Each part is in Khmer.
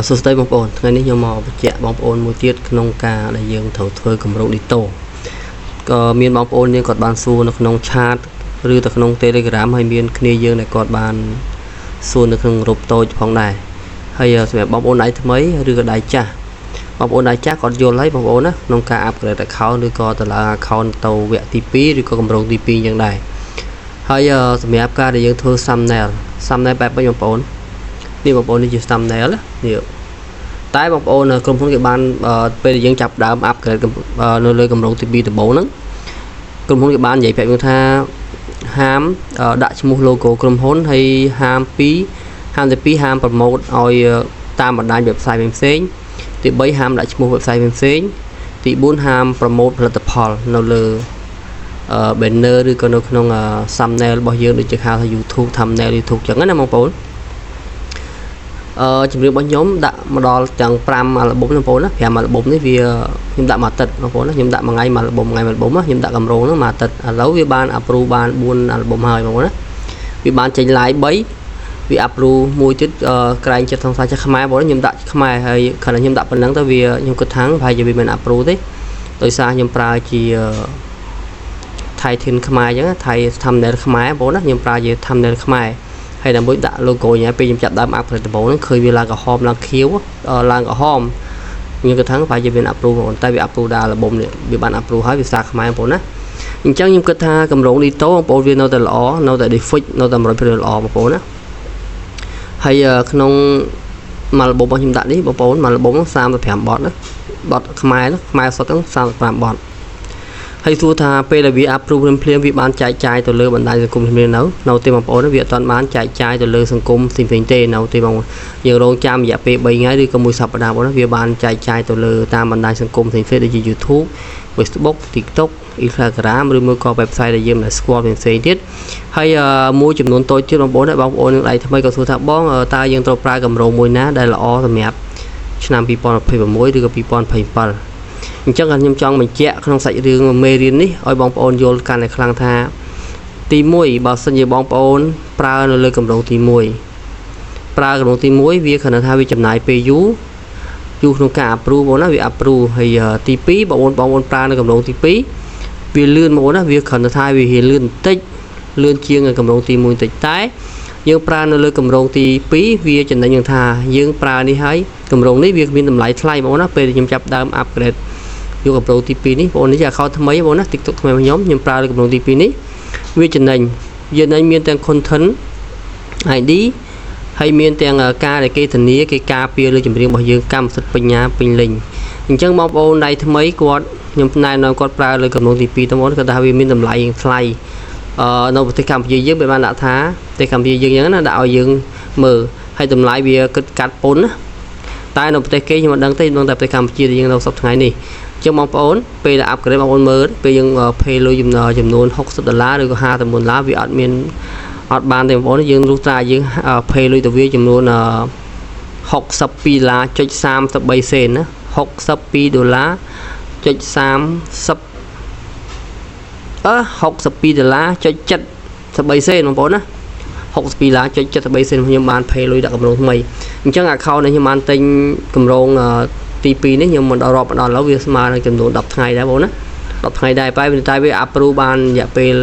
សួស្តីបងប្អូនថ្ងៃនេះខ្ញុំមកបញ្ជាក់បងប្អូនមួយទៀតក្នុងការដែលយើងត្រូវធ្វើគម្រោង Ditto ក៏មានបងប្អូនយើងគាត់បានសួរនៅក្នុង chat ឬទៅក្នុង Telegram ហើយមានគ្នាយើងដែលគាត់បានសួរនៅក្នុងរូបតូចផងដែរហើយសម្រាប់បងប្អូនដៃថ្មីឬក៏ដៃចាស់បងប្អូនដៃចាស់គាត់យល់ហើយបងប្អូនណាក្នុងការ upgrade account ឬក៏ទៅឡើង account ទៅវគ្គទី2ឬក៏គម្រោងទី2យ៉ាងដែរហើយសម្រាប់ការដែលយើងធ្វើ thumbnail thumbnail បែបនេះបងប្អូននេះបងប្អូននេះជា thumbnail នេះតែបងប្អូនក្រុមហ៊ុនគេបានពេលដែលយើងចាប់ដើម upgrade នៅលើគម្រោងទី2ដំបូងហ្នឹងក្រុមហ៊ុនគេបាននិយាយប្រាប់យើងថាហាមដាក់ឈ្មោះ logo ក្រុមហ៊ុនហើយហាម2ហាមទី2ហាម promote ឲ្យតាមបណ្ដាញ website ផ្សេងៗទី3ហាមដាក់ឈ្មោះ website ផ្សេងៗទី4ហាម promote ផលិតផលនៅលើ banner ឬក៏នៅក្នុង thumbnail របស់យើងដូចជាហៅថា YouTube thumbnail YouTube ចឹងណាបងប្អូនអឺជំរាបរបស់ខ្ញុំដាក់មកដល់ទាំង5អាល់ប៊ុមបងប្អូនណា5អាល់ប៊ុមនេះវាខ្ញុំដាក់មួយអាទិត្យបងប្អូនណាខ្ញុំដាក់មួយថ្ងៃមួយអាល់ប៊ុមថ្ងៃមួយអាល់ប៊ុមខ្ញុំដាក់កម្រងហ្នឹងមួយអាទិត្យឥឡូវវាបាន approve បាន4អាល់ប៊ុមហើយបងប្អូនណាវាបានចេញ live 3វា approve មួយទៀតក្រែងចិត្តសង្សារចេះខ្មែរបងខ្ញុំដាក់ខ្មែរហើយគ្រាន់តែខ្ញុំដាក់ប៉ុណ្ណឹងទៅវាខ្ញុំគិតថាប្រហែលជាវាមិន approve ទេដោយសារខ្ញុំប្រើជា title ខ្មែរអញ្ចឹងថៃ thumbnail ខ្មែរបងណាខ្ញុំប្រើជា thumbnail ខ្មែរហើយដើម្បីដាក់ logo ញ៉ែពេលខ្ញុំចាប់ដើម upgrade ដំបូងហ្នឹងឃើញវាឡើងក្រហមឡើងខៀវឡើងក្រហមខ្ញុំគិតថាប្រហែលជាវា approve បងតែវា approve ដល់ album នេះវាបាន approve ហើយភាសាខ្មែរបងប្អូនណាអញ្ចឹងខ្ញុំគិតថាកម្រង Ditto បងប្អូនវានៅតែល្អនៅតែ defect នៅតែ100%ល្អបងប្អូនណាហើយក្នុងមួយ album របស់ខ្ញុំដាក់នេះបងប្អូនមួយ album 35បទណាបទខ្មែរខ្មែរសុទ្ធហ្នឹង35បទហើយសួរថាពេលដែលវា approve ភ្លាមៗវាបានចែកចាយទៅលើបណ្ដាញសង្គមភ្លាមៗនៅនៅទេបងប្អូនវាអត់ទាន់បានចែកចាយទៅលើសង្គមផ្សេងៗទេនៅទេបងយើងរងចាំរយៈពេល3ថ្ងៃឬក៏មួយសប្តាហ៍បងវាបានចែកចាយទៅលើតាមបណ្ដាញសង្គមផ្សេងៗដូចជា YouTube Facebook TikTok Instagram ឬមួយក៏ website ដែលយើងមិនស្គាល់ផ្សេងៗទៀតហើយមួយចំនួនតូចទៀតបងប្អូនបងប្អូននឹងដៃថ្មីក៏សួរថាបងតើយើងត្រូវប្រើកម្រងមួយណាដែលល្អសម្រាប់ឆ្នាំ2026ឬក៏2027អញ្ចឹងខ្ញុំចង់បញ្ជាក់ក្នុងសាច់រឿងមេរៀននេះឲ្យបងប្អូនយល់កាន់តែខ្លាំងថាទី1បើសិនជាបងប្អូនប្រើនៅលើកម្រងទី1ប្រើកម្រងទី1វាគ្រាន់តែថាវាចំណាយពេលយូរយូរក្នុងការ approve បងណាវា approve ហើយទី2បងប្អូនបងប្អូនប្រើនៅកម្រងទី2វាលឿនបងប្អូនណាវាគ្រាន់តែថាវាលឿនបន្តិចលឿនជាងកម្រងទី1បន្តិចតែយើងប្រើនៅលើកម្រងទី2វាចំណេញនឹងថាយើងប្រើនេះហើយកម្រងនេះវាមានតម្លៃថ្លៃបងប្អូនណាពេលខ្ញុំចាប់ដើម upgrade យកកម្រងទី2នេះបងប្អូននេះជា account ថ្មីបងប្អូនណា TikTok ថ្មីរបស់ខ្ញុំខ្ញុំប្រើលើកម្រងទី2នេះវាចំណេញចំណេញមានទាំង content ID ហើយមានទាំងការដែលគេធានាគេការពារលើចម្រៀងរបស់យើងកម្មសិទ្ធិបញ្ញាពេញលេញអញ្ចឹងបងប្អូនដៃថ្មីគាត់ខ្ញុំណែនាំគាត់ប្រើលើកម្រងទី2ទៅបងគាត់ថាវាមានតម្លៃថ្លៃអឺនៅប្រទេសកម្ពុជាយើងវាបានដាក់ថាប្រទេសកម្ពុជាយើងអញ្ចឹងណាដាក់ឲ្យយើងមើលហើយតម្លៃវាគិតកាត់ពន្ធណាតែនៅប្រទេសគេខ្ញុំមិនដឹងទេដឹងតែប្រទេសកម្ពុជាដែលយើងនៅសប្តាហ៍ថ្ងៃនេះចឹងបងប្អូនពេលដែល upgrade បងប្អូនមើលពេលយើង pay លុយចំនួន60ដុល្លារឬក៏59ដុល្លារវាអត់មានអត់បានទេបងប្អូនយើងលុះត្រាយើង pay លុយទៅវាចំនួន62ដុល្លារចុច33សេនណា62ដុល្លារចុច30អឺ62ដុល្លារចុច73សេនបងប្អូនណា62ដុល្លារចុច73សេនខ្ញុំបាន pay លុយដាក់កម្រងថ្មីអញ្ចឹង account នេះខ្ញុំបានទិញកម្រងទី2នេះខ្ញុំមិនដល់រាប់មិនដល់ឥឡូវវាស្មើនឹងចំនួន10ថ្ងៃដែរបងណា10ថ្ងៃដែរតែតែវា approve បានរយៈពេល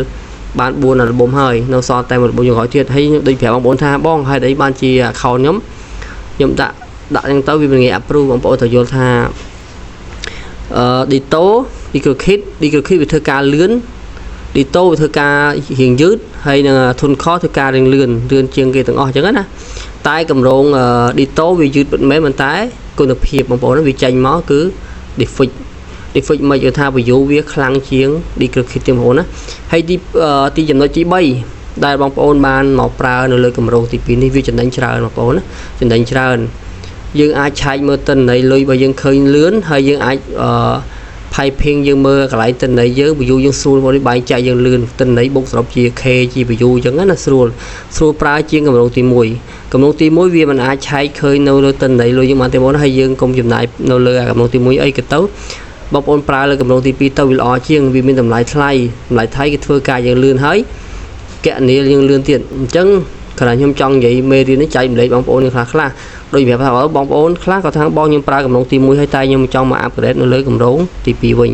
បាន4អាល់ប៊ុមហើយនៅសល់តែមួយអាល់ប៊ុមចុងក្រោយទៀតហើយដូចប្រាប់បងប្អូនថាបងហេតុអីបានជា account ខ្ញុំខ្ញុំដាក់ដាក់ហ្នឹងទៅវាមិនងាយ approve បងប្អូនត្រូវយល់ថាអឺ Ditto DistroKid DistroKid វាធ្វើការលឿន Ditto វាធ្វើការរៀងយឺតហើយនឹង TuneCore ធ្វើការរៀងលឿនលឿនជាងគេទាំងអស់អញ្ចឹងណាតែកម្រង Ditto វាយឺតពិតមែនប៉ុន្តែគុណភាពបងប្អូនវាចេញមកគឺ defect defect មកយល់ថា view វាខ្លាំងជាង DistroKid ទៀតបងប្អូនណាហើយទីទីចំណុចទី3ដែលបងប្អូនបានមកប្រើនៅលើកម្រងទី2នេះវាចំណេញច្រើនបងប្អូនណាចំណេញច្រើនយើងអាចឆែកមើលទិន្នន័យលុយរបស់យើងឃើញលឿនហើយយើងអាចអឺ piping យើងមើលកន្លែងទិន្នន័យយើង view យើងស្រួលមកនេះបែងចែកយើងលឿនទិន្នន័យបូកសរុបជា K ជា view អញ្ចឹងណាស្រួលស្រួលប្រើជាងកម្រងទី1កម្រងទី1វាមិនអាចឆែកឃើញនៅលើទិន្នន័យលុយយើងបានទេបងហើយយើងកុំចំណាយនៅលើកម្រងទី1អីក៏ទៅបងប្អូនប្រើលើកម្រងទី2ទៅវាល្អជាងវាមានតម្លៃថ្លៃតម្លៃថ្លៃគេធ្វើការយើងលឿនហើយកណនីយើងលឿនទៀតអញ្ចឹង ខណៈខ្ញុំចង់និយាយមេរៀននេះចែកម្លែកបងប្អូនខ្លះខ្លះ ដូចប្រាប់ថាបងប្អូនខ្លះក៏ថាបងខ្ញុំប្រើកម្រងទី1ហើយតែខ្ញុំចង់មក upgrade នៅលើកម្រងទី2វិញ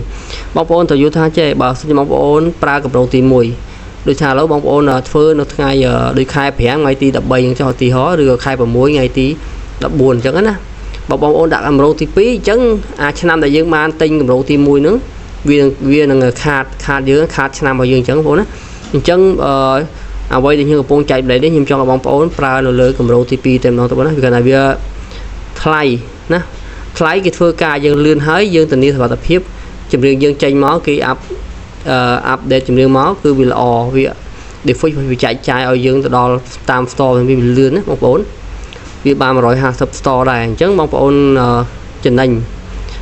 បងប្អូនត្រូវយល់ថាចេះបើសិនជាបងប្អូនប្រើកម្រងទី1ដូចថាឥឡូវបងប្អូនធ្វើនៅថ្ងៃដូចខែ5ថ្ងៃទី13អញ្ចឹងចុះឧទាហរណ៍ឬក៏ខែ6ថ្ងៃទី14អញ្ចឹងណាបើបងប្អូនដាក់កម្រងទី2អញ្ចឹងអាឆ្នាំដែលយើងបានទិញកម្រងទី1ហ្នឹងវានឹងខាតយើងខាតឆ្នាំរបស់យើងអញ្ចឹងបងប្អូនណាអញ្ចឹងអឺអ្វីដែលខ្ញុំកំពុងចែកម្លែកនេះខ្ញុំចង់ឲ្យបងប្អូនប្រើនៅលើកម្រងទី2តែម្ដងទៅបងណាវាគាត់ថាវាថ្លៃណាថ្លៃគេធ្វើការយើងលឿនហើយយើងធានាសុវត្ថិភាពចម្រៀងយើងចេញមកគេ update ចម្រៀងមកគឺវាល្អវា default វាចែកចាយឲ្យយើងទៅដល់តាម store វាលឿនណាបងប្អូនវាបាន150 store ដែរអញ្ចឹងបងប្អូនចំណេញ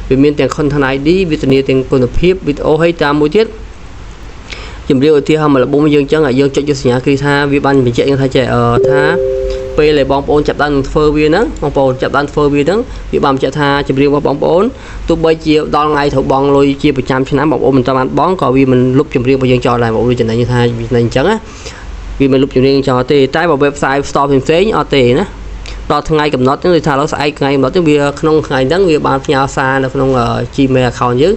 វាមានទាំង content ID វាធានាទាំងគុណភាពវីដេអូហើយតាមមួយទៀតជំរាបឧទាហរណ៍មកលបុំយើងអញ្ចឹងយើងចុចយកសញ្ញាគឺថាវាបានបញ្ជាក់យើងថាចេះថាពេលដែលបងប្អូនចាប់ដើមធ្វើវាហ្នឹងបងប្អូនចាប់ដើមធ្វើវាហ្នឹងវាបានបញ្ជាក់ថាចម្រៀងរបស់បងប្អូនទោះបីជាដល់ថ្ងៃត្រូវបង់លុយជាប្រចាំឆ្នាំបងប្អូនមិនទាន់បានបង់ក៏វាមិនលុបចម្រៀងរបស់យើងចោលដែរបងប្អូនចំណេញថាចំណេញអញ្ចឹងណាវាមិនលុបចម្រៀងចោលទេតែបើ website store ផ្សេងៗអត់ទេណាដល់ថ្ងៃកំណត់ហ្នឹងដូចថាឥឡូវស្អែកថ្ងៃកំណត់ហ្នឹងវាក្នុងថ្ងៃហ្នឹងវាបានផ្ញើសារនៅក្នុង Gmail account យើង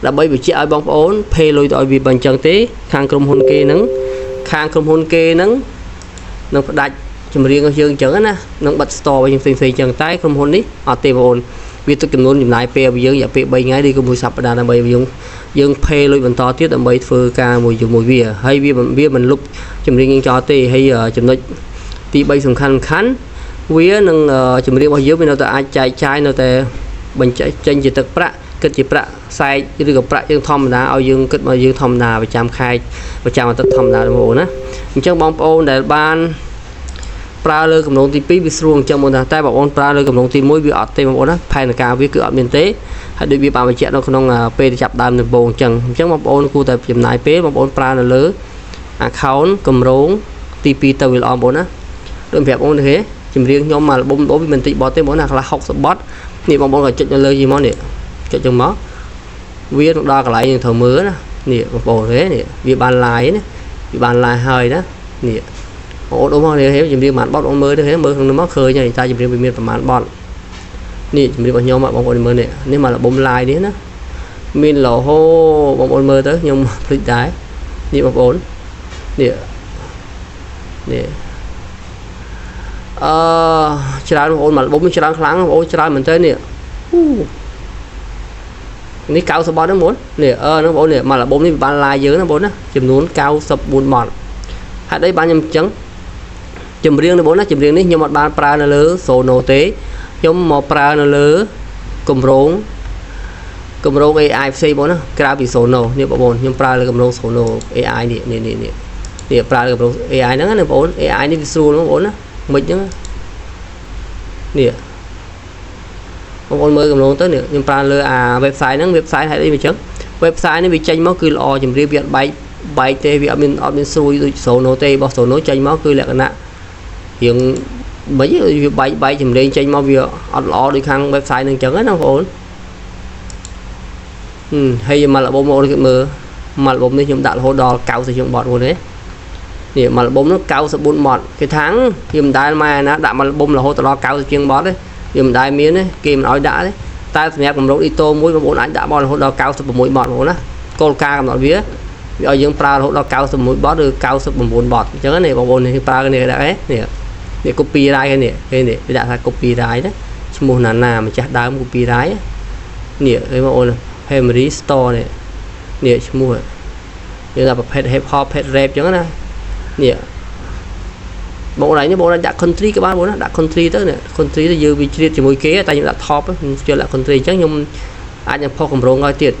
ដើម្បីបញ្ជាក់ឲ្យបងប្អូន pay លុយទៅឲ្យវាបើអញ្ចឹងទេខាងក្រុមហ៊ុនគេហ្នឹងខាងក្រុមហ៊ុនគេហ្នឹងនឹងផ្ដាច់ចម្រៀងរបស់យើងអញ្ចឹងណានឹងបិទ store របស់យើងផ្សេងផ្សេងអញ្ចឹងតែក្រុមហ៊ុននេះអត់ទេបងប្អូនវាទុកចំនួនចំណាយពេលឲ្យយើងរយៈពេល3ថ្ងៃឬក៏មួយសប្តាហ៍ដើម្បីយើង pay លុយបន្តទៀតដើម្បីធ្វើការមួយជាមួយវាហើយវាមិនលុបចម្រៀងយើងចោលទេហើយចំណុចទី3សំខាន់សំខាន់វានឹងចម្រៀងរបស់យើងវានៅតែអាចចែកចាយនៅតែបញ្ចេញជាទឹកប្រាក់គិតជាប្រាក់សែកឬក៏ប្រាក់យើងធម្មតាឲ្យយើងគិតមកយើងធម្មតាប្រចាំខែប្រចាំអាទិត្យធម្មតាបងប្អូនណាអញ្ចឹងបងប្អូនដែលបានប្រើលើកម្រងទី2វាស្រួលអញ្ចឹងបងថាតែបងប្អូនប្រើលើកម្រងទី1វាអត់ទេបងប្អូនណាផែនការវាគឺអត់មានទេហើយដូចវាបានបញ្ជាក់នៅក្នុងពេលចាប់ដើមដំបូងអញ្ចឹងអញ្ចឹងបងប្អូនគួរតែចំណាយពេលបងប្អូនប្រើនៅលើ account កម្រងទី2ទៅវាល្អបងប្អូនណាដូចប្រាប់បងប្អូនទេចម្រៀងខ្ញុំមួយអាល់ប៊ុមវាមិនតិចបត់ទេបងប្អូនណាខ្លះ60បត់នេះបងប្អូនក៏ចុចនៅលើយីមកនេះចុចចឹងមកវានឹងដល់កន្លែងយើងត្រូវមើលណានេះបងប្អូនទេនេះវាបាន live ណាវាបាន live ហើយណានេះបងប្អូនអូមកនេះចម្រៀងប្រហែលបត់បងមើលទៅមើលក្នុងនោះមកឃើញហើយតើចម្រៀងវាមានប្រហែលបត់នេះចម្រៀងរបស់ខ្ញុំបងប្អូនមើលនេះនេះមកអាល់ប៊ុម live នេះណាមានរហូបងប្អូនមើលទៅខ្ញុំភ្លេចដែរនេះបងប្អូននេះនេះអឺច្រើនបងប្អូនមកអាល់ប៊ុមច្រើនខ្លាំងបងប្អូនច្រើនមែនតើនេះអូនេះ90បត់ហ្នឹងបងនេះអឺហ្នឹងបងប្អូននេះមកអាល់ប៊ុមនេះវាបាន live យើងណាបងប្អូនណាចំនួន94បត់ហេតុអីបានខ្ញុំអញ្ចឹងចម្រៀងនេះបងណាចម្រៀងនេះខ្ញុំអត់បានប្រើនៅលើ Suno ទេខ្ញុំមកប្រើនៅលើគម្រោងគម្រោង AI ផ្សេងបងណាក្រៅពី Suno នេះបងប្អូនខ្ញុំប្រើលើគម្រោង Suno AI នេះនេះនេះនេះនេះប្រើលើគម្រោង AI ហ្នឹងណាបងប្អូន AI នេះវាស្រួលបងប្អូនណាមិនអញ្ចឹងនេះបងប្អូនមើលគម្រោងទៅនេះខ្ញុំប្រើលើអា website ហ្នឹង website ហេតុអីវាអញ្ចឹង website នេះវាចេញមកគឺល្អចម្រៀងវាអត់បែកបែកទេវាអត់មានស្រួយដូច Suno ទេរបស់ Suno ចេញមកគឺលក្ខណៈរៀងមិនវាបែកបែកចម្រៀងចេញមកវាអត់ល្អដូចខាង website ហ្នឹងអញ្ចឹងណាបងប្អូនហើយមកអាល់ប៊ុមបងប្អូនគិតមើលមកអាល់ប៊ុមនេះខ្ញុំដាក់រហូតដល់90ជាងបទបងទេនេះមកអាល់ប៊ុមនោះ94បទគេថាងវាមិនដែលមកណាដាក់មកអាល់ប៊ុមរហូតដល់90ជាងបទទេវាមិនដែលមានទេគេមិនឲ្យដាក់ទេតែសម្រាប់កម្រោងឌីតូមួយបងប្អូនអាចដាក់បទរហូតដល់96បទបងប្អូនណាគោលការណ៍កំណត់វាវាឲ្យយើងប្រើរហូតដល់96បទឬ99បទអញ្ចឹងនេះបងប្អូននេះប្រើនេះដាក់នេះនេះ copyright នេះគេនេះវាដាក់ថា copyright ណាឈ្មោះណាណាម្ចាស់ដើម copyright នេះគេបងប្អូន Henry Store នេះនេះឈ្មោះយើងថាប្រភេទ hip hop ប្រភេទ rap អញ្ចឹងណានេះបងប្អូននេះបងប្អូនដាក់ country ក៏បានបងណាដាក់ country ទៅនេះ country ទៅយើងវាជ្រៀតជាមួយគេតែខ្ញុំដាក់ top ខ្ញុំជឿដាក់ country អញ្ចឹងខ្ញុំអាចនឹងផុសកម្រងឲ្យទៀត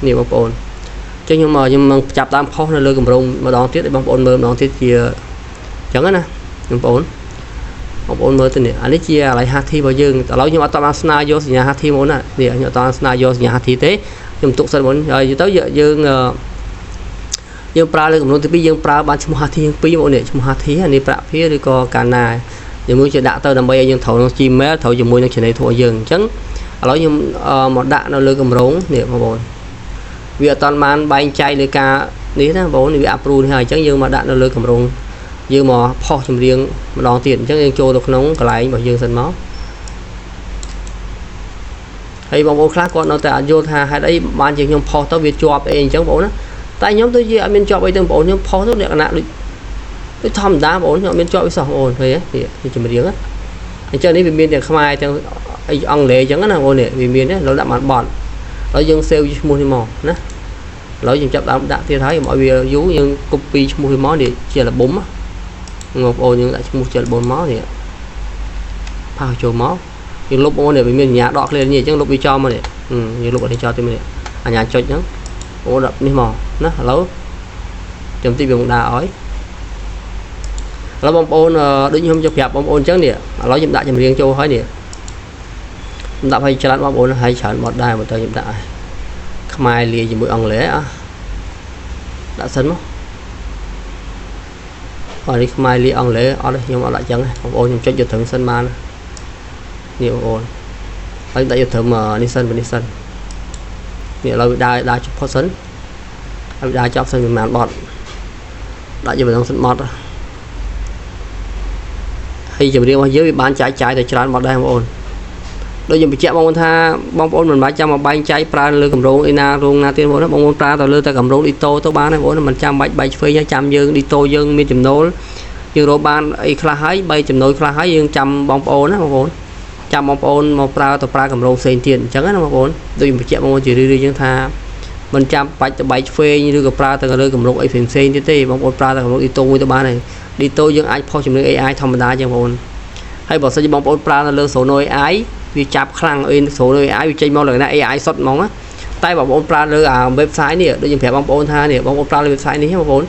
នេះបងប្អូនអញ្ចឹងខ្ញុំខ្ញុំនឹងចាប់តាមផុសនៅលើកម្រងម្ដងទៀតឲ្យបងប្អូនមើលម្ដងទៀតជាអញ្ចឹងណាបងប្អូនបងប្អូនមើលទៅនេះអានេះជាកន្លែង Hati របស់យើងឥឡូវខ្ញុំអត់តបានស្នើយកសញ្ញា Hati មកណានេះខ្ញុំអត់តបានស្នើយកសញ្ញា Hati ទេខ្ញុំទុកសិនមុនហើយទៅយើងយើងប្រើលើកម្រងទី2យើងប្រើបានឈ្មោះ Hati ទាំងពីរបងនេះឈ្មោះ Hati អានេះប្រាក់ភាឬក៏កាណាជាមួយជាដាក់ទៅដើម្បីឲ្យយើងត្រូវក្នុង Gmail ត្រូវជាមួយនឹង channel ធัวយើងអញ្ចឹងឥឡូវខ្ញុំមកដាក់នៅលើកម្រងនេះបងប្អូនវាអត់តាន់បានបែងចែកលើការនេះណាបងប្អូនវា approve នេះហើយអញ្ចឹងយើងមកដាក់នៅលើកម្រងយើងមកផុសចម្រៀងម្ដងទៀតអញ្ចឹងយើងចូលទៅក្នុងកន្លែងរបស់យើងសិនមក ហើយបងប្អូនខ្លះគាត់នៅតែអត់យល់ថាហេតុអីបានជាខ្ញុំផុសទៅវាជាប់អីអញ្ចឹងបងប្អូនណាតែខ្ញុំទៅជាអត់មានជាប់អីទេបងប្អូនខ្ញុំផុសទៅលក្ខណៈដូចដូចធម្មតាបងប្អូនខ្ញុំអត់មានជាប់អីសោះបងប្អូនឃើញទេនេះចម្រៀងអញ្ចឹងនេះវាមានទាំងខ្មែរទាំងអីអង់គ្លេសអញ្ចឹងណាបងប្អូននេះវាមានទេឥឡូវដាក់បានបត់ហើយយើង save ឈ្មោះនេះមកណាឥឡូវយើងចាប់ដើមដាក់ទៀតហើយកុំឲ្យវាយូរយើង copy ឈ្មោះវាមកនេះជាលបុំបងប្អូនយើងដាក់ឈ្មោះជាលបុំមកនេះផាសចូលមកយើងលុបបងប្អូននេះវាមានសញ្ញាដកឃ្លានេះអញ្ចឹងលុបវាចោលមកនេះយើងលុបអានេះចោលទៀតនេះអញ្ញាចុចហ្នឹងបងប្អូនដាក់នេះមកណាឥឡូវចាំតិចវាមកដាក់ឲ្យឥឡូវបងប្អូនដូចខ្ញុំជប្រាប់បងប្អូនអញ្ចឹងនេះឥឡូវខ្ញុំដាក់ចម្រៀងចូលហើយនេះខ្ញុំដាក់ឲ្យច្រើនបងប្អូនហើយច្រើនបត់ដែរមកទៅខ្ញុំដាក់ឲ្យខ្មែរលាយជាមួយអង់គ្លេសអ่ะដាក់សិនមកអរនេះខ្មែរលាយអង់គ្លេសអត់ទេខ្ញុំអត់ដាក់ចឹងបងប្អូនខ្ញុំចុចយកត្រឹមសិនបាននេះបងប្អូនហើយដាក់យកត្រឹមនេះសិននេះសិននេះឥឡូវវាដើរដើរផុតសិនហើយវាដើរចប់សិនប្រហែលបត់ដាក់យកម្ដងសិនបត់ហើយចម្រៀងរបស់យើងវាបានចែកចាយទៅច្រើនបត់ដែរបងប្អូនដូចខ្ញុំបញ្ជាក់បងប្អូនថាបងប្អូនមិនបាច់ចាំមកបែងចែកប្រើលើកម្រងអីណារោងណាទៀតបងប្អូនបងប្អូនប្រើទៅលើតែកម្រងឌីតូទៅបានហើយបងប្អូនមិនចាំបាច់បែកឆ្វេងហើយចាំយើងឌីតូយើងមានចំណូលយើងរកបានអីខ្លះហើយបីចំណូលខ្លះហើយយើងចាំបងប្អូនណាបងប្អូនចាំបងប្អូនមកប្រើទៅប្រើកម្រងផ្សេងទៀតអញ្ចឹងណាបងប្អូនដូចខ្ញុំបញ្ជាក់បងប្អូនជារឿយៗយើងថាមិនចាំបាច់ទៅបែកឆ្វេងឬក៏ប្រើទៅលើកម្រងអីផ្សេងផ្សេងទៀតទេបងប្អូនប្រើតែកម្រងឌីតូមួយទៅបានហើយឌីតូយើងអាចផុសជំនឿ AI ធម្មតាចឹងបងប្អូនហើយបើសិនជាបងប្អូនប្រើនៅលើ Sono AI វាចាប់ខ្លាំងអី Sono AI វាចេញមកលក្ខណៈ AI សុទ្ធហ្មងណាតែបងប្អូនប្រើលើអា website នេះដូចខ្ញុំប្រាប់បងប្អូនថានេះបងប្អូនប្រើលើ website នេះបងប្អូន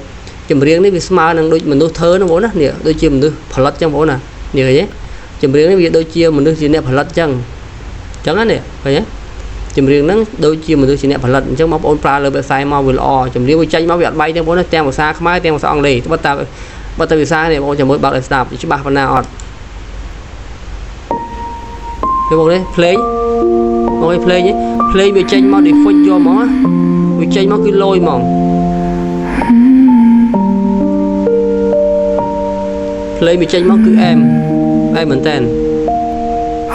ចម្រៀងនេះវាស្មើនឹងដូចមនុស្សធ្វើណាបងប្អូនណានេះដូចជាមនុស្សផលិតចឹងបងប្អូនណានេះឃើញទេចម្រៀងនេះវាដូចជាមនុស្សជាអ្នកផលិតចឹងចឹងណានេះឃើញទេចម្រៀងហ្នឹងដូចជាមនុស្សជាអ្នកផលិតអញ្ចឹងបងប្អូនប្រើលើ website មកវាល្អចម្រៀងវាចេញមកវាអត់បែកទេបងប្អូនទាំងភាសាខ្មែរទាំងភាសាអង់គ្លេសបើតាបើទៅភាសានេះបងប្អូនចាំមើលបើកឲ្យស្ដាប់ច្បាស់ប៉ុណ្ណាអត់ទេបងនេះភ្លេងបងឯងភ្លេងភ្លេងវាចេញមក default យកហ្មងវាចេញមកគឺលយហ្មងភ្លេងវាចេញមកគឺអែមអែមមែនតើ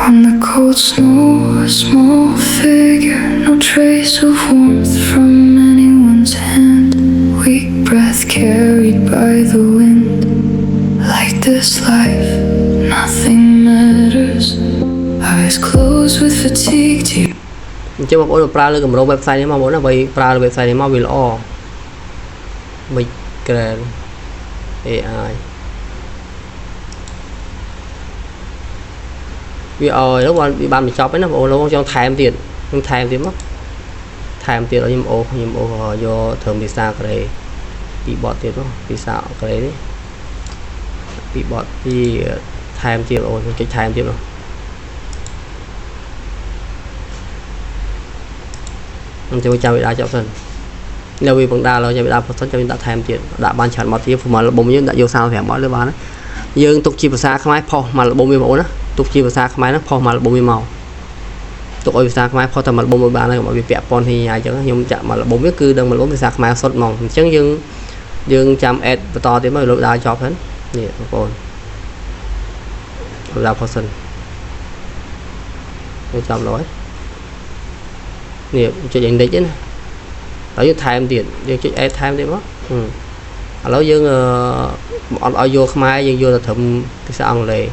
On the cold snow, a small figure, no trace of warmth from anyone's hand. Weak breath carried by the wind. Like this life, nothing matters. Eyes closed with fatigue, tears. អញ្ចឹងបងប្អូនប្រើលើកម្រង website នេះមកបងប្អូនណាបើប្រើលើ website នេះមកវាល្អ Migrant AI វាឲ្យទៅបានវាបានបញ្ចប់ហើយណាបងប្អូនលោកចង់ថែមទៀតខ្ញុំថែមទៀតមកថែមទៀតឲ្យខ្ញុំអូខ្ញុំអូយកត្រឹមភាសាកូរ៉េពីរបទទៀតមកភាសាកូរ៉េនេះពីរបទពីថែមទៀតបងប្អូនខ្ញុំចុចថែមទៀតមកខ្ញុំចូលចាំវាដើរចប់សិននៅវាបង្ដាលចាំវាដើរផុតសិនចាំដាក់ថែមទៀតដាក់បានច្រើនបទទៀតព្រោះមកលបុំយើងដាក់យក35បទលើបានយើងទុកជាភាសាខ្មែរផុសមកលបុំវាបងប្អូនណាទុកជាភាសាខ្មែរហ្នឹងផុសមកលបុំវាមកទុកឲ្យភាសាខ្មែរផុសតែមកលបុំវាបានហើយកុំឲ្យវាពាក់ព័ន្ធគ្នាអញ្ចឹងខ្ញុំចាក់មកលបុំវាគឺដឹងមកលបុំភាសាខ្មែរសុទ្ធហ្មងអញ្ចឹងយើងយើងចាំអេដបន្តទៀតមកលោកដើរចប់សិននេះបងប្អូនលោកដើរផុសសិនវាចប់ឡើយនេះចុច index ណាហើយយើងថែមទៀតយើងចុច add ថែមទៀតមកឥឡូវយើងអត់ឲ្យយកខ្មែរយើងយកតែត្រឹមភាសាអង់គ្លេស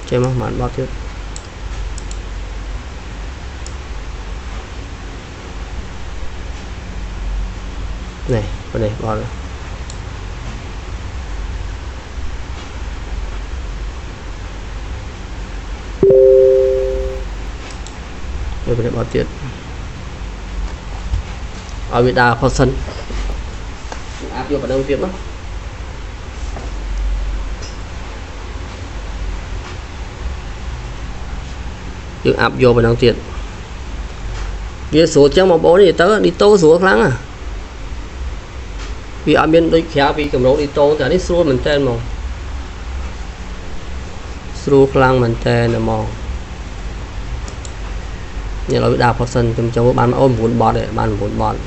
ចេះមកបានបត់ទៀតនេះប៉ុណ្នេះបត់វាប៉ុណ្នេះបត់ទៀតឲ្យវាដើរផុតសិនអាប់យកប៉ុណ្ណឹងទៀតមកយើងអាប់យកប៉ុណ្ណឹងទៀតវាស្រួលចឹងបងប្អូននេះទៅឌីតូស្រួលខ្លាំងណាវាអត់មានដូចក្រៅពីកម្រងឌីតូតែនេះស្រួលមែនតើហ្មងស្រួលខ្លាំងមែនតើហ្មងនេះឡើយវាដើរផុតសិនខ្ញុំចូលបានអូ9បត់ទេបាន9បត់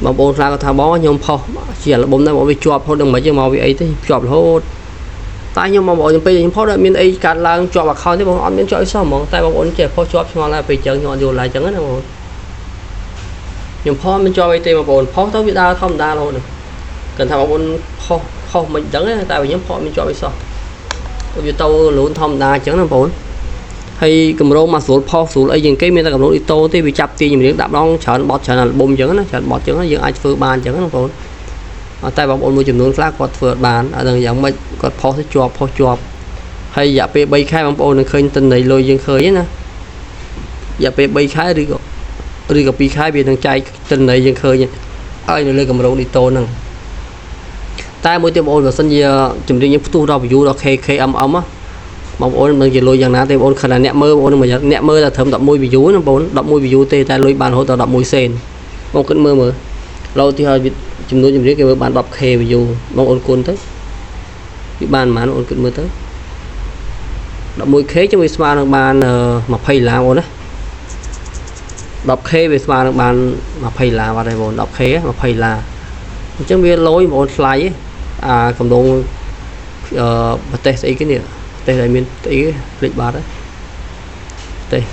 បងប្អូនខ្លះគាត់ថាបងខ្ញុំផុសជាអាល់ប៊ុមដែរបងវាជាប់រហូតដល់មិនមកវាអីទេជាប់រហូតតែខ្ញុំបងប្អូនខ្ញុំពេលខ្ញុំផុសដល់មានអីកាត់ឡើងជាប់ account ទេបងអត់មានជាប់អីសោះហ្មងតែបងប្អូនចេះផុសជាប់ឆ្ងល់ដែរពេលចឹងខ្ញុំអត់យល់ឡើយចឹងណាបងប្អូនខ្ញុំផុសមិនជាប់អីទេបងប្អូនផុសទៅវាដើរធម្មតារហូតគាត់ថាបងប្អូនផុសផុសមិនដឹងទេតែខ្ញុំផុសមិនជាប់អីសោះវាទៅលូនធម្មតាចឹងណាបងប្អូនហើយកម្រងមកស្រួលផុសស្រួលអីជាងគេមានតែកម្រង Ditto ទេវាចាប់ទាញចម្រៀងដាក់ដងច្រើនបត់ច្រើនអាល់ប៊ុមចឹងណាច្រើនបត់ចឹងយើងអាចធ្វើបានចឹងណាបងប្អូនតែបងប្អូនមួយចំនួនខ្លះគាត់ធ្វើអត់បានអត់ដឹងយ៉ាងម៉េចគាត់ផុសទៅជាប់ផុសជាប់ហើយរយៈពេល3ខែបងប្អូននឹងឃើញទិន្នន័យលុយយើងឃើញណារយៈពេល3ខែឬក៏2ខែវានឹងចែកទិន្នន័យយើងឃើញឲ្យនៅលើកម្រង Ditto ហ្នឹងតែមួយទៀតបងប្អូនបើសិនជាចម្រៀងយើងផ្ទុះដល់ view ដល់ KKMM បងប្អូនមិនដឹងជាលុយយ៉ាងណាទេបងប្អូនខណៈអ្នកមើលបងប្អូនអ្នកមើលតែត្រឹម11 view ណាបងប្អូន11 view ទេតែលុយបានរហូតដល់11សេនបងគិតមើលមើលឡូវទីឲ្យចំនួនចម្រៀងគេមើលបាន 10K view បងប្អូនគុណទៅវាបានប៉ុន្មានបងប្អូនគិតមើលទៅ 11K ចឹងវាស្មើនឹងបាន20ដុល្លារបងណា 10K វាស្មើនឹងបាន20ដុល្លារបាត់ហើយបង 10K 20ដុល្លារអញ្ចឹងវាលយបងប្អូនថ្លៃអាកំដងអឺប្រទេសស្អីគេនេះប្រទេសដែលមានស្អីភ្លេចបាត់ហើយប្រទេស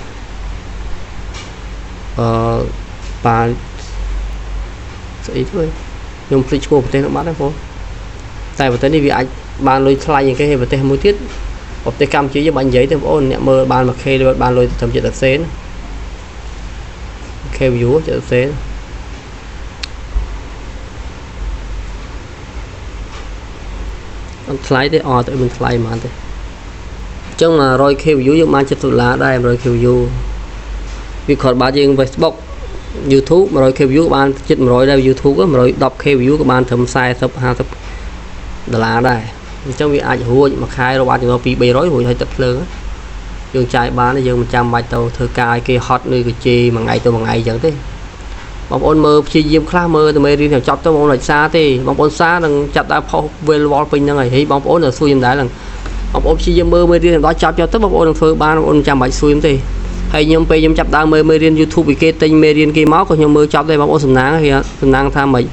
អឺបាស្អីទៅខ្ញុំភ្លេចឈ្មោះប្រទេសនោះបាត់ហើយបងតែប្រទេសនេះវាអាចបានលុយថ្លៃជាងគេហើយប្រទេសមួយទៀតប្រទេសកម្ពុជាយើងបាញ់និយាយទេបងប្អូនអ្នកមើលបាន 1K បានលុយត្រឹម70សេន K view 70សេនអត់ថ្លៃទេអត់ទេមិនថ្លៃហ្មងទេអញ្ចឹង 100K view យើងបាន70ដុល្លារដែរ 100K view វាគ្រាន់បើយើង Facebook YouTube 100K view បានជិត100ដែរ YouTube 110K view ក៏បានត្រឹម40 50ដុល្លារដែរអញ្ចឹងវាអាចរួចមួយខែរកបានចំណូល2 300រួចហើយទឹកភ្លើងយើងចាយបានយើងមិនចាំបាច់ទៅធ្វើការឲ្យគេហត់ឬក៏ជេរមួយថ្ងៃទៅមួយថ្ងៃអញ្ចឹងទេបងប្អូនមើលព្យាយាមខ្លះមើលតែមេរៀនចប់ទៅបងប្អូនអត់សារទេបងប្អូនសារនឹងចាប់ដើមផុសវេលវល់ពេញហ្នឹងហើយបងប្អូនទៅសួរខ្ញុំដែរហ្នឹងបងប្អូនព្យាយាមមើលមេរៀនដល់ចប់ចប់ទៅបងប្អូននឹងធ្វើបានបងប្អូនចាំបាច់សួរខ្ញុំទេហើយខ្ញុំពេលខ្ញុំចាប់ដើមមើលមេរៀន YouTube ពីគេទិញមេរៀនគេមកក៏ខ្ញុំមើលចប់ដែរបងប្អូនសំណាងសំណាងថាម៉េច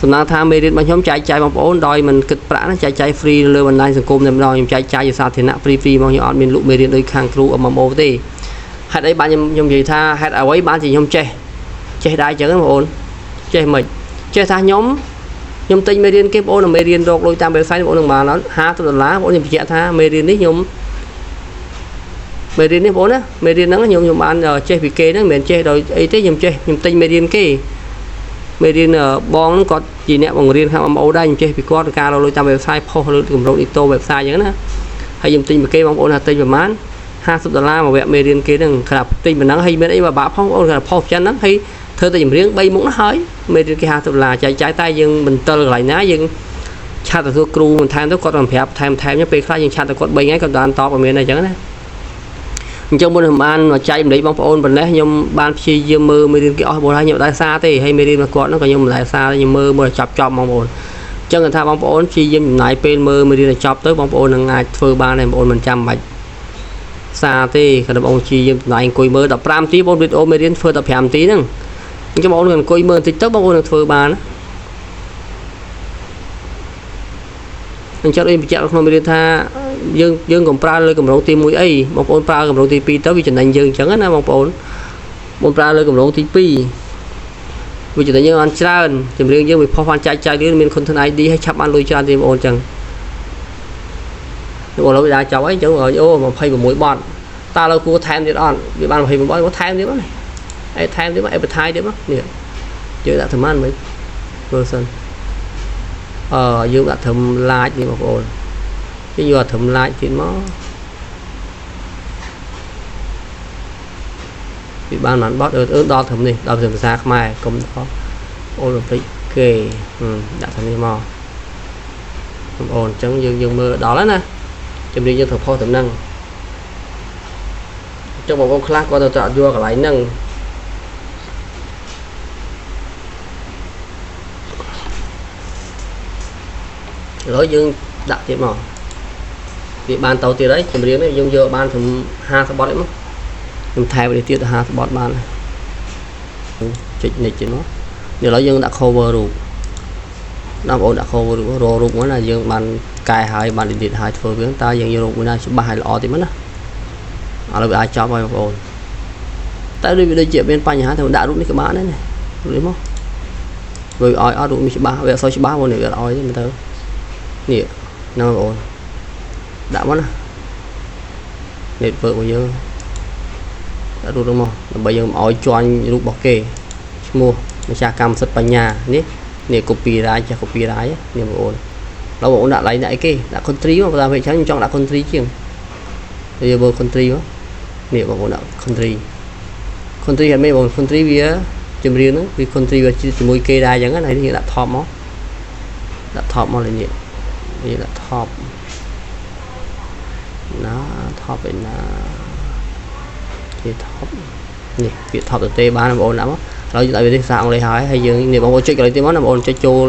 សំណាងថាមេរៀនរបស់ខ្ញុំចែកចាយបងប្អូនដោយមិនគិតប្រាក់ណាចែកចាយ free លើបណ្ដាញសង្គមតែម្ដងខ្ញុំចែកចាយជាសាធារណៈ free free មកខ្ញុំអត់មានលក់មេរៀនដូចខាងគ្រូ MMO ទេហេតុអីបានខ្ញុំនិយាយថាហេតុអ្វីបានជាខ្ញុំចេះដែរអញ្ចឹងបងប្អូនចេះមិនចេះថាខ្ញុំទិញមេរៀនគេបងប្អូនមេរៀនរកលុយតាម website បងប្អូននឹងបាន50ដុល្លារបងប្អូនខ្ញុំបញ្ជាក់ថាមេរៀននេះខ្ញុំមេរៀននេះបងប្អូនណាមេរៀនហ្នឹងខ្ញុំបានចេះពីគេហ្នឹងមិនមែនចេះដោយអីទេខ្ញុំចេះខ្ញុំទិញមេរៀនគេមេរៀនបងហ្នឹងគាត់ជាអ្នកបង្រៀនខាង MMO ដែរខ្ញុំចេះពីគាត់ការរកលុយតាម website ផុសលើគម្រោង Ditto website អញ្ចឹងណាហើយខ្ញុំទិញពីគេបងប្អូនថាទិញប្រហែល50ដុល្លារមួយវគ្គមេរៀនគេហ្នឹងគ្រាប់ទិញប៉ុណ្ណឹងហើយមានអីបាក់ផុសបងប្អូនគាត់ផុសចឹងហ្នឹងហើយធ្វើតែចម្រៀង3មុខណាហើយមេរៀនគេ50ដុល្លារចែកចាយតែយើងមិនតិលកន្លែងណាយើងឆាតទៅសួរគ្រូបន្ថែមទៅគាត់មិនប្រាប់ថែមពេលខ្លះយើងឆាតទៅគាត់3ថ្ងៃគាត់បានតបឲ្យមានអញ្ចឹងណាអញ្ចឹងមុនខ្ញុំបានចែកម្លែកបងប្អូនប៉ុណ្ណេះខ្ញុំបានព្យាយាមមើលមេរៀនគេអស់បងហើយខ្ញុំមិនដែលសារទេហើយមេរៀនរបស់គាត់ហ្នឹងក៏ខ្ញុំមិនដែលសារខ្ញុំមើលមើលចប់ចប់បងប្អូនអញ្ចឹងគាត់ថាបងប្អូនព្យាយាមចំណាយពេលមើលមេរៀនឲ្យចប់ទៅបងប្អូននឹងអាចធ្វើបានហើយបងប្អូនមិនចាំបាច់សារទេគាត់បងព្យាយាមចំណាយអង្គុយមើល15នាទីបងវីដេអូមេរៀនធ្វើ15នាទីហ្នឹងអញ្ចឹងបងប្អូននឹងអង្គុយមើលបន្តិចទៅបងប្អូននឹងធ្វើបានអញ្ចឹងដូចបញ្ជាក់ក្នុងមេរៀនថាយើងកុំប្រើលើកម្រងទី1អីបងប្អូនប្រើកម្រងទី2ទៅវាចំណេញយើងអញ្ចឹងណាបងប្អូនបងប្រើលើកម្រងទី2វាចំណេញយើងបានច្រើនចម្រៀងយើងវាផុសបានចែកចាយលឿនមាន content ID ហើយឆាប់បានលុយច្រើនទេបងប្អូនអញ្ចឹងបងប្អូនដើរចប់ហើយអញ្ចឹងអូ26បទតើលើគួរថែមទៀតអត់វាបាន26បទថែមទៀតមកអីថែមទៀតមក advertise ទៀតមកនេះយើងដាក់ត្រឹមមិនមើលសិនយើងដាក់ត្រឹម like នេះបងប្អូនយើងយកត្រឹម like ទៀតមកវាបានបានបត់អឺដល់ត្រឹមនេះដល់ត្រឹមភាសាខ្មែរកុំដល់អូឡ িম্প ិកគេដាក់ត្រឹមនេះមកបងប្អូនអញ្ចឹងយើងមើលដល់ហើយណាជំរាបយើងត្រូវផុសត្រឹមហ្នឹងអញ្ចឹងបងប្អូនខ្លះគាត់ទៅអត់យកកន្លែងហ្នឹងឥឡូវយើងដាក់ទៀតមកវាបានទៅទៀតហើយចម្រៀងនេះយើងយកបានត្រឹម50បទអីមកខ្ញុំថែមនេះទៀត50បទបានចុចនិចទៀតមក នេះឥឡូវយើងដាក់ cover រូបណាបងប្អូនដាក់ cover រូបរករូបមកណាយើងបានកែហើយបាន edit ហើយធ្វើវាតើយើងយករូបមួយណាច្បាស់ហើយល្អតិចមកណាឥឡូវវាអាចចប់ហើយបងប្អូនតែដូចវាដូចជាមានបញ្ហាតែដាក់រូបនេះក៏បានដែរណារូបនេះមកវាឲ្យអត់រូបនេះច្បាស់វាអត់សូវច្បាស់បងនេះវាអត់ឲ្យទេមើលទៅនេះហ្នឹងបងប្អូនដាក់មកណា network របស់យើងដាក់រូបនោះមកដើម្បីយើងមិនឲ្យជាន់រូបរបស់គេឈ្មោះម្ចាស់កម្មសិទ្ធិបញ្ញានេះនេះ copyright ចាស់ copyright នេះបងប្អូនដល់បងប្អូនដាក់ឡៃដាក់អីគេដាក់ country មកតាមពេលចឹងខ្ញុំចង់ដាក់ country ជាងវាមើល country មកនេះបងប្អូនដាក់ country country ហេតុម៉េចបង country វាចម្រៀងហ្នឹងវា country វាជាមួយគេដែរអញ្ចឹងណានេះយើងដាក់ top មកដាក់ top មកលេនេះនេះដាក់ top ណា top ឯណាគេ top នេះពាក្យ top ទៅទេបានបងប្អូនដាក់មកឥឡូវយើងដាក់វានេះភាសាអង់គ្លេសហើយហើយយើងនេះបងប្អូនចុចកន្លែងទៀតមកណាបងប្អូនចុចចូល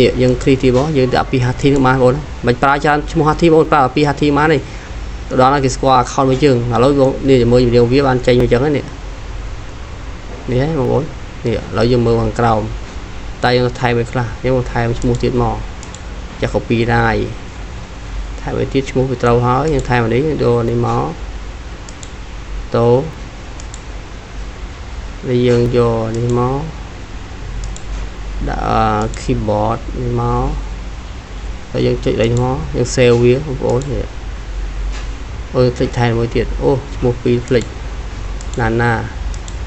នេះយើង click ទៀតមកយើងដាក់ពី Hathi នឹងបានបងប្អូនមិនប្រើច្រើនឈ្មោះ Hathi បងប្អូនប្រើពី Hathi បានទេដល់ដល់គេស្គាល់ account របស់យើងឥឡូវនេះជាមួយជំរាបវាបានចេញមកអញ្ចឹងនេះនេះហ៎បងប្អូននេះឥឡូវយើងមើលខាងក្រោមតែយើងថែមឲ្យខ្លះយើងថែមឈ្មោះទៀតមកចាស់ copy ដែរថែមឲ្យទៀតឈ្មោះវាត្រូវហើយយើងថែមអានេះយកនេះមកតោនេះយើងយកនេះមកដាក់ keyboard នេះមកហើយយើងចុចលេខមកយើង save វាបងប្អូននេះអូភ្លេចថែមមួយទៀតអូឈ្មោះពីរភ្លេចណាណា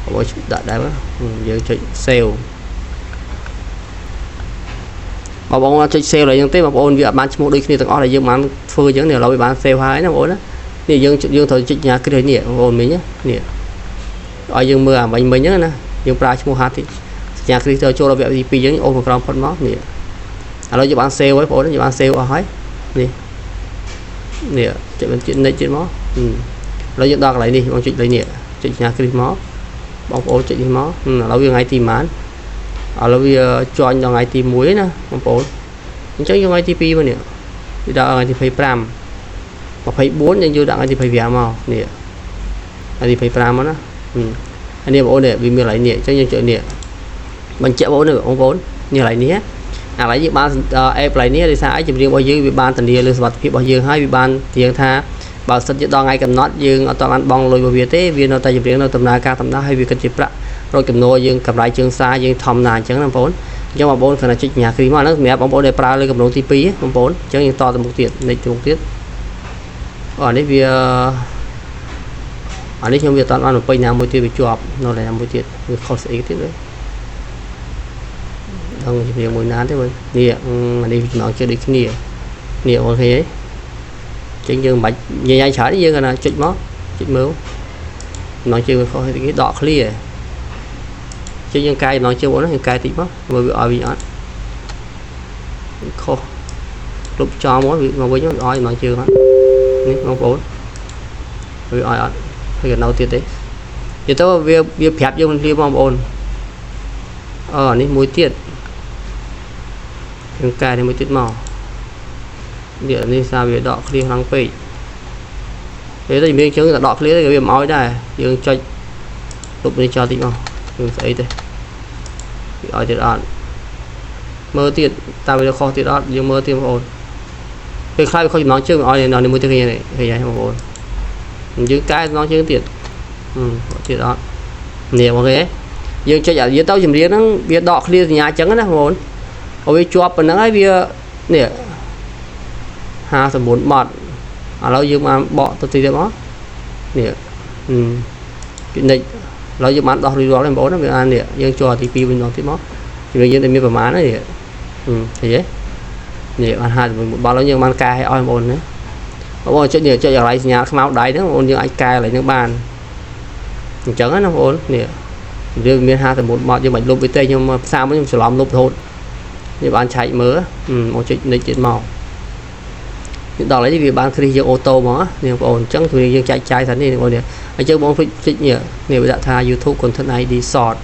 បងប្អូនដាក់ដែរយើងចុច save បងប្អូនអត់ចុច save ឡើយហ្នឹងទេបងប្អូនវាអត់បានឈ្មោះដូចគ្នាទាំងអស់ដែលយើងបានធ្វើអញ្ចឹងនេះឥឡូវវាបាន save ហើយណាបងប្អូនណានេះយើងយើងត្រូវចុចញ៉ាគ្រានេះបងប្អូនមិញនេះឲ្យយើងមើលអាមិញមិញហ្នឹងណាយើងប្រើឈ្មោះហាទីសញ្ញាគ្រីទៅចូលដល់វគ្គទី2យើងអូសមកក្រោមផុតមកនេះឥឡូវយើងបាន save ហើយបងប្អូនយើងបាន save អស់ហើយនេះនេះចុចបន្តនិចទៀតមកឥឡូវយើងដល់កន្លែងនេះបងចុចលេខនេះចុចសញ្ញាគ្រីមកបងប្អូនចុចនេះមកឥឡូវវាថ្ងៃទីប៉ុន្មានឥឡូវវាជាន់ដល់ថ្ងៃទី1ណាបងប្អូនអញ្ចឹងយើងថ្ងៃទី2មកនេះវាដល់ថ្ងៃទី25 24យើងយកដាក់ថ្ងៃទី25មកនេះថ្ងៃទី25មកណាអានេះបងប្អូននេះវាមានកន្លែងនេះអញ្ចឹងយើងចុចនេះបញ្ជាក់បងប្អូនបងប្អូននេះកន្លែងនេះអាកន្លែងយើងបាន app កន្លែងនេះដោយសារអីចម្រៀងរបស់យើងវាបានធានាលើសុវត្ថិភាពរបស់យើងហើយវាបានធានាថាបើសិនជាដល់ថ្ងៃកំណត់យើងអត់បានបង់លុយរបស់វាទេវានៅតែចម្រៀងនៅដំណើរការដំណើរហើយវាគិតជាប្រាក់រកចំណូលយើងកម្រៃជើងសារយើងធម្មតាអញ្ចឹងណាបងប្អូនអញ្ចឹងបងប្អូនគ្រាន់តែចុចញ៉ាគ្រីមកហ្នឹងសម្រាប់បងប្អូនដែលប្រើលើកម្រងទី2បងប្អូនអញ្ចឹងយើងតទៅមុខទៀតនិចទៅមុខទៀតអូអានេះវាអានេះខ្ញុំវាអត់បានបំពេញណាមួយទៀតវាជាប់នៅណាមួយទៀតវាខុសស្អីទៀតវិញដឹងជំរាបមួយណាទេវិញនេះអានេះចំណងជើងដូចគ្នានេះអូខេចឹងយើងមិនបាច់ញ៉ៃច្រើនយើងគាត់ណាចុចមកចុចមើលចំណងជើងវាខុសគេដក clear ចឹងយើងកែចំណងជើងបងណាយើងកែតិចមកមើលវាឲ្យវិញអត់ខុសលុបចោលមកវាមកវិញឲ្យចំណងជើងអត់នេះបងប្អូនវាឲ្យអត់ហើយក៏នៅទៀតទេនិយាយទៅវាវាប្រាប់យើងភ្លាមបងប្អូនអឺនេះមួយទៀតយើងកែនេះមួយទៀតមកនេះនេះសារវាដកឃ្លៀខ្លាំងពេកពេលទៅមានជើងតែដកឃ្លៀទេវាមិនឲ្យដែរយើងចុចលុបនេះចោលតិចមកយើងស្អីទេវាឲ្យទៀតអត់មើលទៀតតើវាខុសទៀតអត់យើងមើលទៀតបងប្អូនពេលខ្លះវាខុសចំណងជើងឲ្យនៅនេះមួយទៀតឃើញឃើញហើយបងប្អូនយើងកែចំណងជើងទៀតទៀតអត់នេះបងគេយើងចុចយើងទៅចម្រៀងហ្នឹងវាដកឃ្លៀសញ្ញាអញ្ចឹងណាបងប្អូនឲ្យវាជាប់ប៉ុណ្ណឹងហើយវានេះ59បត់ឥឡូវយើងបានបកទៅទីទៀតមកនេះពិនិត្យឥឡូវយើងបានដោះរួចរាល់ហើយបងប្អូនវាអាននេះយើងចូលទី2វិញម្ដងទៀតមកជំរាបយើងតែមានប្រមាណហើយនេះឃើញទេនេះបាន59បត់ហើយយើងបានកែឲ្យបងប្អូនណាបងប្អូនចុចនេះចុចកន្លែងសញ្ញាខ្មៅដៃហ្នឹងបងប្អូនយើងអាចកែកន្លែងហ្នឹងបានអញ្ចឹងណាបងប្អូននេះវាមាន59បត់យើងមិនលុបវាទេខ្ញុំផ្សាយមកខ្ញុំច្រឡំលុបរហូតនេះបានឆែកមើលមកចុចនិចទៀតមកដល់ហើយវាបានគ្រីសយើង auto ហ្មងនេះបងប្អូនអញ្ចឹងគឺយើងចែកចាយថានេះបងប្អូននេះអញ្ចឹងបងភ្លេចចុចនេះនេះវាដាក់ថា YouTube Content ID sort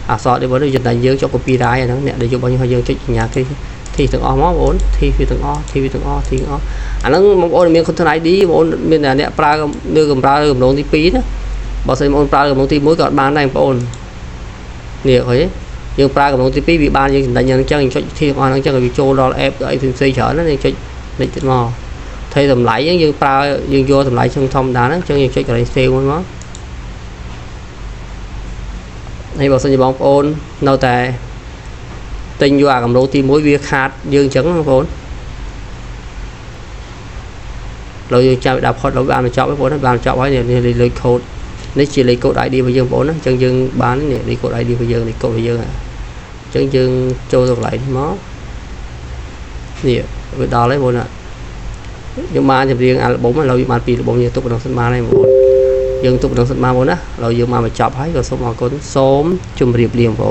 អា sort នេះបងនេះតែយើងចុច copyright អាហ្នឹងអ្នកដែលយករបស់យើងឲ្យយើងចុចសញ្ញាគ្រីសធីទាំងអស់មកបងប្អូនធីវាទាំងអស់ធីវាទាំងអស់ធីទាំងអស់អាហ្នឹងបងប្អូនមាន Content ID បងប្អូនមានតែអ្នកប្រើលើកម្រើកម្រងទី2ណាបើសិនបងប្អូនប្រើកម្រងទី1ក៏អត់បានដែរបងប្អូននេះឃើញ យើងប្រើកម្រងទី2វាបានយើងចំណេញយ៉ាងអញ្ចឹងយើងចុចធីទាំងអស់ហ្នឹងអញ្ចឹងឲ្យវាចូលដល់ app អីផ្សេងៗច្រើនណាយើងចុចនិចទៀតមកថៃតម្លៃហ្នឹងយើងប្រើយើងយកតម្លៃជាងធម្មតាហ្នឹងអញ្ចឹងយើងចុចកន្លែង save មួយមកហើយបើសិនជាបងប្អូននៅតែទិញយកអាកម្រងទី1វាខាតយើងអញ្ចឹងបងប្អូនឥឡូវយើងចាំដល់ផុតដល់បានបញ្ចប់ហើយបងប្អូនបានបញ្ចប់ហើយនេះលេខកូដនេះជាលេខកូដ ID របស់យើងបងប្អូនណាអញ្ចឹងយើងបាននេះលេខកូដ ID របស់យើងលេខកូដរបស់យើងអញ្ចឹងយើងចូលទៅកន្លែងនេះមកនេះវាដល់ហើយបងប្អូនណាយើងបានចម្រៀងអាល់ប៊ុមឥឡូវយើងបានពីរអាល់ប៊ុមយើងទុកក្នុងសិនបានហើយបងប្អូនយើងទុកក្នុងសិនបានបងប្អូនណាឥឡូវយើងមកបញ្ចប់ហើយក៏សូមអរគុណសូមជម្រាបលាបងប្អូន។